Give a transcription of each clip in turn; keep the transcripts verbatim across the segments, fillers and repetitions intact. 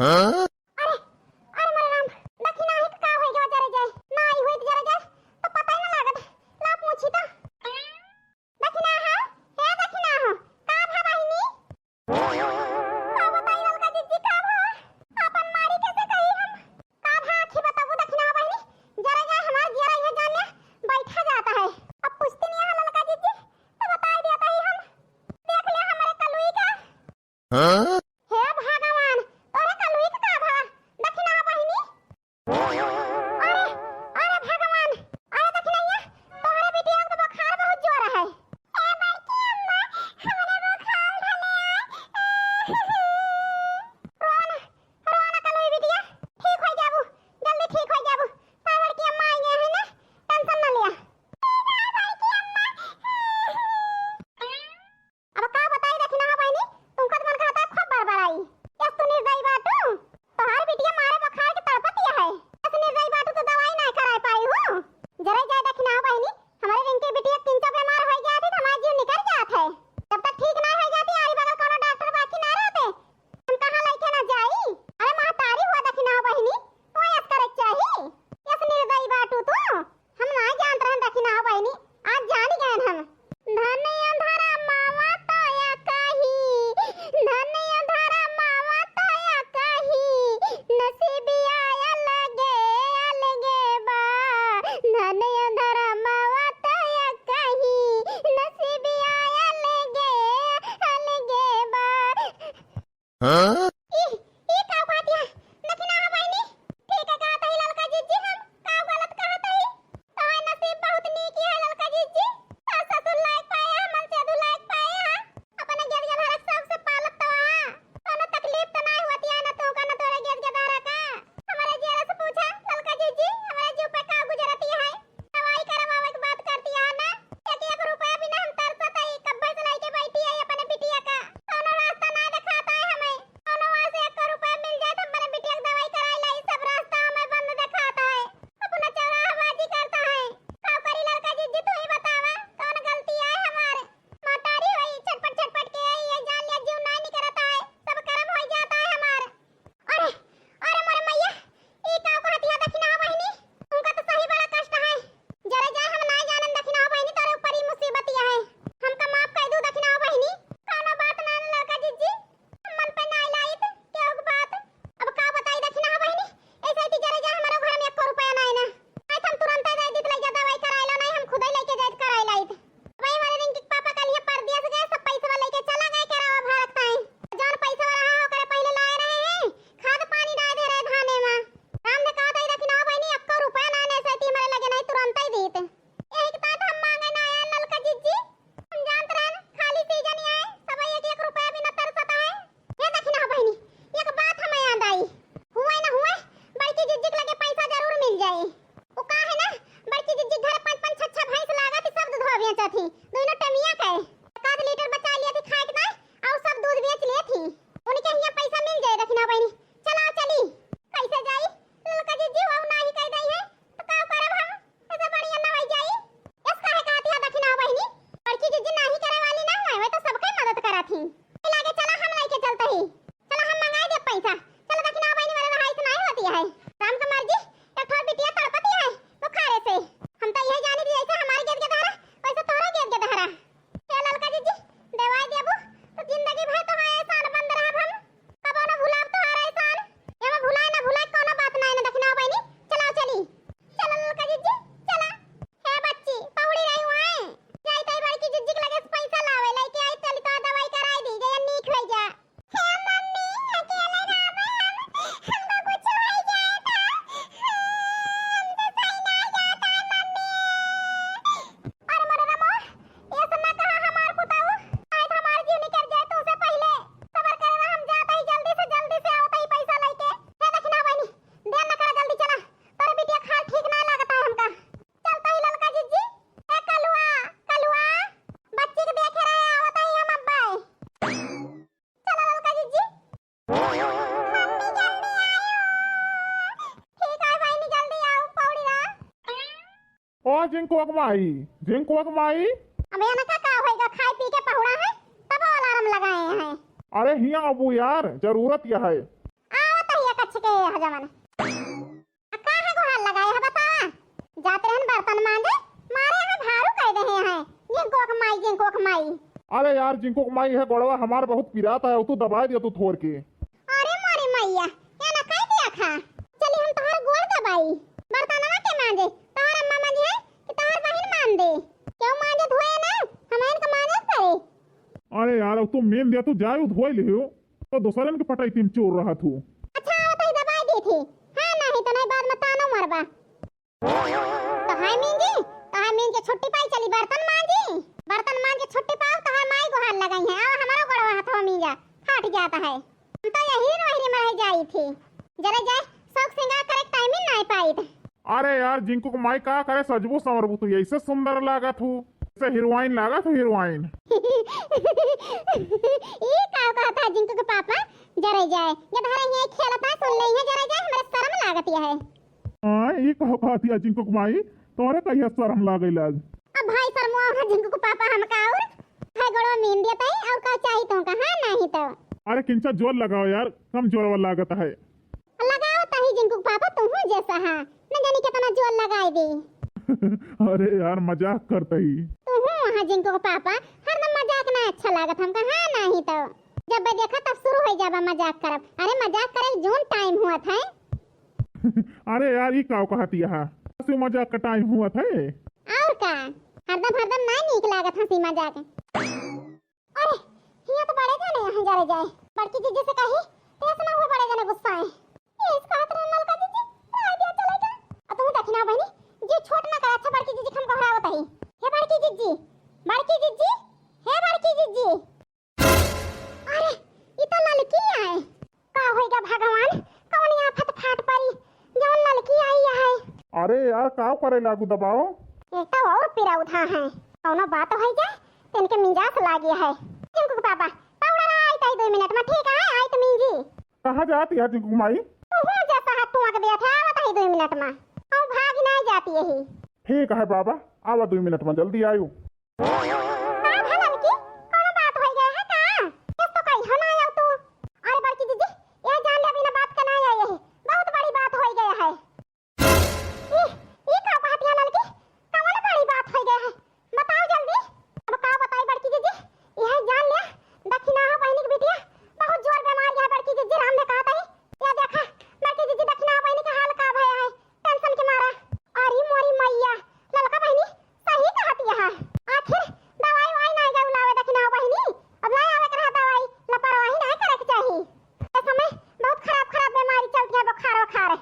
हाँ? अरे, अरे मोरे राम, दखिना ही का होई गवा जरे जाए, ना आई होई त जरे जाए, तो पता ही ना लागत। ला पूछी तो। दखिना है, हे दखिना हो, का भा बहिनी? का बताई ललका जिज्जी का भा? आपन मारी कैसे कही हम? का भा आखी बताबू दखिना बहिनी? जरे जाए हमार जियरा ये जान ले, बैठा जाता है। अब पूछती नहीं है ललका जिज्जी, तो बताई देता ही हम। देख ले हमारे कलुई का। हाँ? हे भगवान, तोरे कलुई के का भा? दखिना बहिनी? अरे, अरे भगवान, अरे दखिनैया, तोहरे बिटिया के बुखार बहुत जोर है। ए बड़की अम्मा, हमरे बुखार धले है। रोना, रोना कलुई बिटिया, ठीक हो जाबू, जल्दी ठीक हो जाबू। ताई बड़की अम्मा आई है ना, tension ना लिया। ए बड़की अम्मा। अब का बताई दखिना बहिनी, तुमका तो मन कहता है खूब बरबराई। यस तू निर्दयी बाटू, तोहार बिटिया मारे बुखार के तड़पत है। यस निर्दयी बाटू तो दवाई ना कराए पाई हूँ। जरे जाए दखिना बहिनी, हमारे रिंकी बिटिया किंचा बीमार हो जाती तो हमारा जीव निकल जात है। जब तक ठीक ना हो जाती, आड़ी बगल कोनो डॉक्टर बाकी ना रहते, हम कहाँ लइके ना जाई? अरे महतारी हुआ दखिना बहिनी, वो यस करे चाही। यस निर्दयी बाटू तू। हम नाय जानत रहन दखिना बहिनी, आज जानी गयन हम। धन्य धर्मवा तोया कही, धन्य धर्मवा तोया कही, नसीबिया अलगे अलगे बा। धन्य धर्मवा तोया कही, नसीबिया अलगे अलगे बा। हाँ? ई, ई का कहत है? दखिना बहिनी, ठीक है कहत है ललका जिज्जी, हम का गलत कहत है? तोहार नसीब बहुत नीक है ललका जिज्जी, सास ससुर लायक पाए है, मनसेधू लायक पाए है, अपने गेद गेदहरा के शौक से पालत तो है, कोनो तकलीफ तो नाय होती है, न तोहका न तोरे गेद गेदहरा का। हमारे जियरा से पूछा ललका जिज्जी, हमारे जीव पे का गुजरती है? दवाई करवावे के बात करती है ना, एक एक रुपया बिना हम तरसत हई, कब्बे से लइके बैठी हई अपने बिटिया का, कौनो रास्ता ना देखात है हमें, कौनो वहाँ से एक रुपया मिल जाए तो हमारे बिटिया के दवाई कराई लाई, सब रास्ता हमें बंद देखात है, अपना चौराहाबाजी करता है। का करी ललका जिज्जी, तू ही बतावा, कौन गलती है हमार? महतारी होई, छटपट छटपट के आई, ये जान लिया जीव ना निकरत है, सब करम हो जाता है हमार। अरे, अरे मोरे मैया, ई का कहत है दखिना बहिनी? उनका तो सही बड़ा कष्ट है। जरे जाए हम नाय जानन दखिना बहिनी, तोरे ऊपर ई मुसीबत है। हमका माफ कर दू दखिना बहिनी। कौनो बात ना न ललका जिज्जी, हम मन पे नाय लाइत, केहू के बात। अब का बताई दखिना बहिनी, ऐसे ही जरे जाए हमारे घर में एको रुपया नाय ना। आज हम तुरंते दे दीत लइके दवाई कराए ला, नाय हम खुदे लइके जाइत कराए लाइत। वही हमारे रिंकी के पापा कल ये परदेस गए, सब पैसवा लेके चला गए केरावा भरत ताई। जौन पैसवा रहा ओकरे पहिले लाए रहे हैं, खाद पानी डाल दे रहे धाने में। राम ने कहा था, "दखिना बहिनी, एक्को रुपया ना ने से ती हमारे लगे नहीं, तुरंत ही दीत।" यही के साथ हम मांगे ना आए ललका जिज्जी। हम जानत रहन, खाली सीजन ही आए, सब एक एक रुपया बिना तरसत है। हे दखिना बहिनी, एक बात हमें याद आई। हुए ना हुए, बड़की जिज्जी के लगे पैसा जरूर मिल जाए। वो का है ना, बड़की जिज्जी घर पाँच पाँच छह छह भैंस लागत ही, सब दूधवा बेचत ही, दोनों टमिया के। एक आध लीटर बचा लिया थी खाए के ना, और सब दूध बेच लिया थी। उनके हियाँ पैसा मिल जाए दखिना बहिनी। चला चली। कैसे जाई? ललका जिज्जी वो नाही कह दई है, तो का करब हम? ऐसे बढ़िया ना होई जाई। यस काहे कहती है दखिना बहिनी? बड़की जिज्जी नाही करे वाली ना है, वे तो सबके मदद करत ही। ए लागे चला हम लइके चलत ही। चला हम मंगाई दे पैसा। चला दखिना बहिनी वाला रहाई से नाही होती है। राम के मर्जी, एक ठो बिटिया तड़पती है बुखारे से। हम तो यही जानी थी जैसे हमारे गेद गेदहरा, वैसे तोहरा गेद गेदहरा। हे ललका जिज्जी, देवाई देबू तो जिंदगी भर तोहार एहसान बंद रहब हम। कबो न भुलाब तोहार एहसान। एमे भुलाए ना भुलाए कोनो बात नाय ना दखिना बहिनी। चला चली। चला ललका जिज्जी, चला। हे बच्ची, पहुड़ी रही हुआए। जाई ताई बड़की जिज्जी के लगे से पैसा लावे, लइके आई चली तो दवाई कराई दी, जया नीक होई जा। हे मम्मी, अकेले रहबे हम, हमको कुछ हो जाए तो, हमसे सही ना जाता है मम्मी। अरे मोरे रमो, ये सब ना कहा हमार पुताऊ, शायद हमार जीव निकल जाए तुमसे पहले। सबर करे ना, हम जाता ही जल्दी से, जल्दी से आवता ही पैसा लेके। हे दखिना बहिनी, देर ना करा, जल्दी चला, तोरे बिटिया खाल ठीक ना लागता है हमका। चलता ही ललका जिज्जी। ए कलुआ, कलुआ, बच्ची के देखे रहे, आवता ही हम अब्बा। चला ललका जिज्जी। मम्मी जल्दी आयो। ठीक है बहिनी, जल्दी आओ, पौड़ी रहा। ओ झिंकुआ के माई, झिंकुआ के माई। अबे एनका का होइगा, खाए पी के पहुड़ा है, तब अलार्म लगाए हैं। अरे हियाँ अबू यार, जरूरत यह है। आवत ए, हजमन। आ का है गोहार लगाए है बतावा? जात रहन बर्तन मांजे, मारे है भारू कह दे हैं। जिंकुक माई, जिंकुक माई। अरे यार, जिंकुक माई है गोड़वा हमार बहुत पिरात है, तू दबाए दिया तू थोर के। अरे मोरी मैया, क्या ना कह दिया खा। चली हम तोहर गोड़ दबाई। बर्तनवा के मांजे, तोहर अम्मा मांजे है कि तोहर बहिन मांज दे? क्यों मांजे धोए ना? हम इनका मांजे पड़े। अरे यार, अब तू मेन दिया, तू जाए धोए लियो, तो दोसरन के पटाई तीन चोर रहा तू। अच्छा, आवत ही दबाई दी थी। हाँ, नहीं तो नहीं बाद में ताना मरबा। तो हाय मीन जी, तो हाय मीन के छुट्टी पाई, चली बर्तन मांजी। बर्तन मांज के छुट्टी पाओ, तो हाय माई गोहार लगाई है। आवा हमारो गोड़वा हथवा मींजा, फाट जाता है। हम तो यही वही में रह जाई थी। जरे जाए, शौक श्रृंगार करे टाइम ही नहीं पाई थे। अरे यार, जिंकू के माई का करे, सजबू संवरबू तू, ऐसे सुंदर लागत हूँ, ऐसे हीरोइन लागत हूँ, हीरोइन। ई का कहता है जिंकू के पापा? जरे जाए, ये धारे ये खेलता है, सुन ले है, जरे जाए, हमरे शर्म लागत है। हाँ, ई का कहती है जिंकू के माई, तोरे कहिया शर्म लागे लाग? अब भाई शर्मो है जिंकू के पापा हमका और है गोड़वा मीन दिया तई और का चाही तुमका, हाँ नहीं तो। अरे किंचा जोर लगाओ यार, कम जोर वाला लागत है। लगाओ तही जिंकू के पापा, तुहू जैसा है, न जानी कितना जोर लगाई दी। अरे यार, मजाक करते ही। तुहू वहाँ जिंकू के पापा, हरदम मजाक ना अच्छा लागत हमका, हाँ नहीं तो। जब देखा तब शुरू हो जाबा मजाक करब। अरे मजाक करे जौन टाइम हुआ था। अरे यार, ई का कहती है? हंसी मजाक का टाइम हुआ था। और का? हरदम हरदम ना नीक लागत हंसी मजाक। अरे, हियां तो बड़े जने हैं, जरे जाए। बड़की जीजी से कही, तेज ना हुआ बड़े जने गुस्सा है। ये इसका हाथ रहा नलका जीजी, राय दिया चले जा। आ तू दखिना बहनी, जी छोट ना कर, अच्छा बड़की जीजी हम घबरावत ही। हे बड़की जीजी, बड़की जीजी, हे बड़की जीजी। अरे, ई तो ललकी आए। का होइगा भगवान, कौन आफत फाट पड़ी, जौन ललकी आई है। अरे यार, का करे लागू दबाओ? एक तो और पिरा उठा है, कौनो बात हो जाए, तो इनके मिजाज लागी है। जिंकू के पापा, पाउडर आई ताई दो मिनट में, ठीक है, आई तो मिंजी। कहाँ जाती है जिंकू माई? तू हो जैसा हाथ टुआ के दिया था, आवत ही दो मिनट में। और भाग नहीं जाती यही। ठीक है बाबा, आवा दो मिनट में, जल्दी आयु। का भा ललकी, कौनो बात होई गया है का? केस तो कहियो ना आयो तू। अरे बड़की जीजी, यह जान ले बिना बात के ना आई है। बहुत बड़ी बात होई गया है। ई, ई का कहत है ललकी? कौन बड़ी बात होई गया है? बताओ जल्दी। अब का बताई बड़की जीजी? यह जान ले, दखिनाहा बहिनी के बिटिया बहुत जोर बीमार है बड़की जीजी, राम ने कहत ही। या देखा, बड़की जीजी दखिनाहा बहिनी के हाल का भया है। टेंशन के मारा। अरे मोरी मैया, ललका बहिनी सही कहत यह। आखिर दवाई वाई नाई गए लावे दखिना बहिनी। अब लाई आवे के रहा दवाई, लापरवाही नाई करे के चाही। इस समय बहुत खराब खराब बीमारी चलती है, बुखार वखार,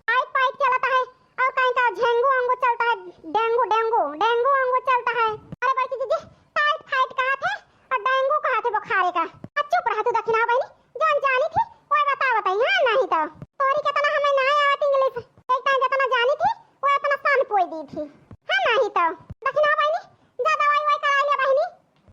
टाइफाइड चलता है, और कहीं का झेंगू वेंगू चलता है, डेंगू डेंगू डेंगू वेंगू चलता है। अरे बड़की जीजी, टाइफाइड कहा थे और डेंगू कहा थे बुखारे का। अब चुप रहा तू दखिना बहिनी, जौन जानी थी, वह बतावत ही, हाँ, नहीं तो। तोरी के तना हमें ना आवत इंग्लिश। एक टाइम जितना जानी थी, वह अपना सान पोई दी थी। हाँ, नहीं तो। दखिना बहिनी, जा दवाई वाई करा लिया बहिनी।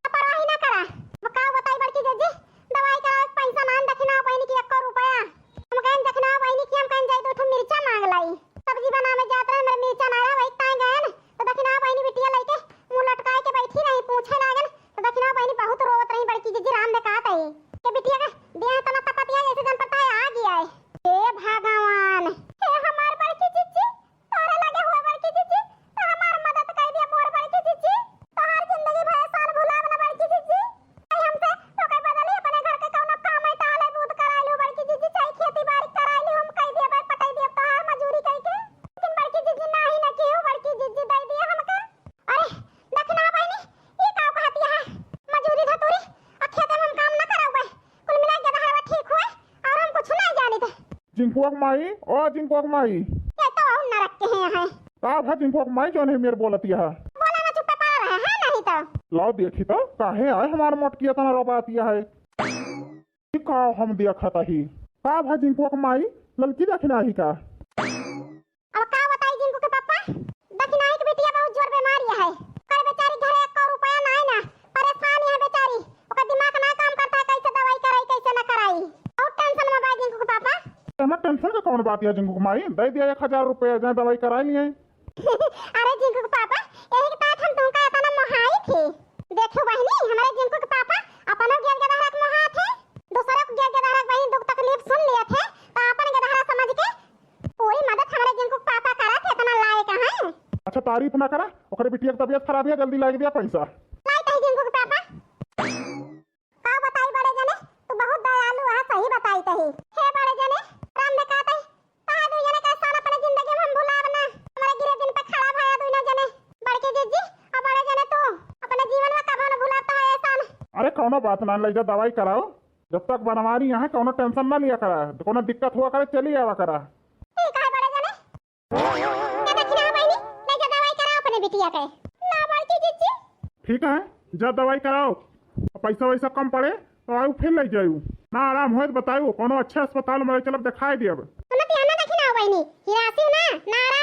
लापरवाही ना करा। अब का बताई बड़की जीजी, दवाई करावे के पैसा ना, दखिना बहिनी की एको रुपया। हम कहें दखिना बहिनी की, हम कहें जाई दो ठो मिर्चा मांग लाई। सब्जी बनावे जात रहे, हमरे मिर्चा ना रहे, वही ताई गए न, तो दखिना बहिनी बिटिया लइके मुंह लटकाए के बैठी रही, पूछे लागन, तो दखिना बहिनी बहुत रोवत रही, बड़की जीजी राम देखात है। के बिटिया के देह तना तपतिया जैसे जन पड़ता है, आ गया है। हे भगवान, हे हमार बड़की जीजी, तोरे लगे हुए बड़की जीजी, तो हमार मदद कर दिया मोर बड़की जीजी, तोहार जिंदगी भर एहसान भुलाब ना बड़की जीजी। आई हमसे ओकर बदले अपने घर के कौनो काम है, टहले बूत कराई लो बड़की जीजी, चाहे खेती बाड़ी कराई लो, हम कह दिया भाई पटाई दिया तोहार मजूरी कह के। लेकिन बड़की जीजी नाही ना कियो, बड़की जीजी दे दिया हमका। अरे दखिना बहिनी, ई का कहती है? मजूरी धतूरी आ खेते में हम काम ना करब, कुल मिला के दहाड़वा ठीक हुए और हम कुछ नहीं जानित। जिंकुआ के माई, ओ जिंकुआ के माई। ये तो और नरक के हैं, हैं। का भा जिंकुआ के माई जौन है मेर बोलती है? बोला ना, चुप्पे पड़ा रहे, है नहीं तो। लाओ देखी तो, काहे आए हमार मोटकी इतना रोबातिया है? ई का हम देखत ही? का भा जिंकुआ के माई, ललकी दखिना ही का? अब का बताई जिंकू के पापा, दखिनाही के बिटिया बहुत जोर बीमारी है। ओकर बेचारी घरे एको रुपया नाई ना, परेशान है बेचारी। ओकर दिमाग ना काम करता है, कैसे दवाई कराई, कैसे ना कराई। बहुत टेंशन में बा जिंकू के पापा। एमे टेंशन के कौन बात है जिंकू के माई, दे दिया एक हजार रुपया, जाए दवाई कराई लिए। अरे जिंकू के पापा, यही के तहत हम तुमका इतना मोहाई थी। देखो बहिनी, हमारे जिंकू के पापा अपनो गेल गदहरा के मोहात है, दूसरे को गेल गदहरा के बहिनी दुख तकलीफ सुन लिए थे, तो अपन गदहरा समझ अच्छा, तारीफ ना करा, ओकरे बिटिया के तबियत खराब है, जल्दी लाइ दिया पैसा। लाई तही जिंकू के पापा। का बताई बड़े जने, तू बहुत दयालु है, सही बताई तही। हे बड़े जने, राम ने कहा तही, तहा दुइ जने का एहसान अपने जिंदगी में हम भुलाब ना। हमारे गिरे दिन पे खड़ा भया दुइनो जने, बड़की जिज्जी और बड़े जने तू, अपने जीवन में कबो न भुलाब तहा एहसान। अरे कौनो बात ना, ले जा दवाई कराओ, जब तक बनवारी यहाँ कौनो टेंशन ना लिया करा, कौनो दिक्कत हुआ करे चली आवा करा। ठीक है बड़े जने, ए दखिना बहिनी, ले जा दवाई कराओ अपने बिटिया के। ना बड़की जिज्जी। ठीक है, जा दवाई कराओ। पैसा वैसा कम पड़े तो आऊ फिर ले जाऊ। ना आराम होए तो बताऊ, कौनो अच्छा अस्पताल में ले चलब, दिखाई देब। सुनत है ना दखिना बहिनी, हिरासी ना, ना आराम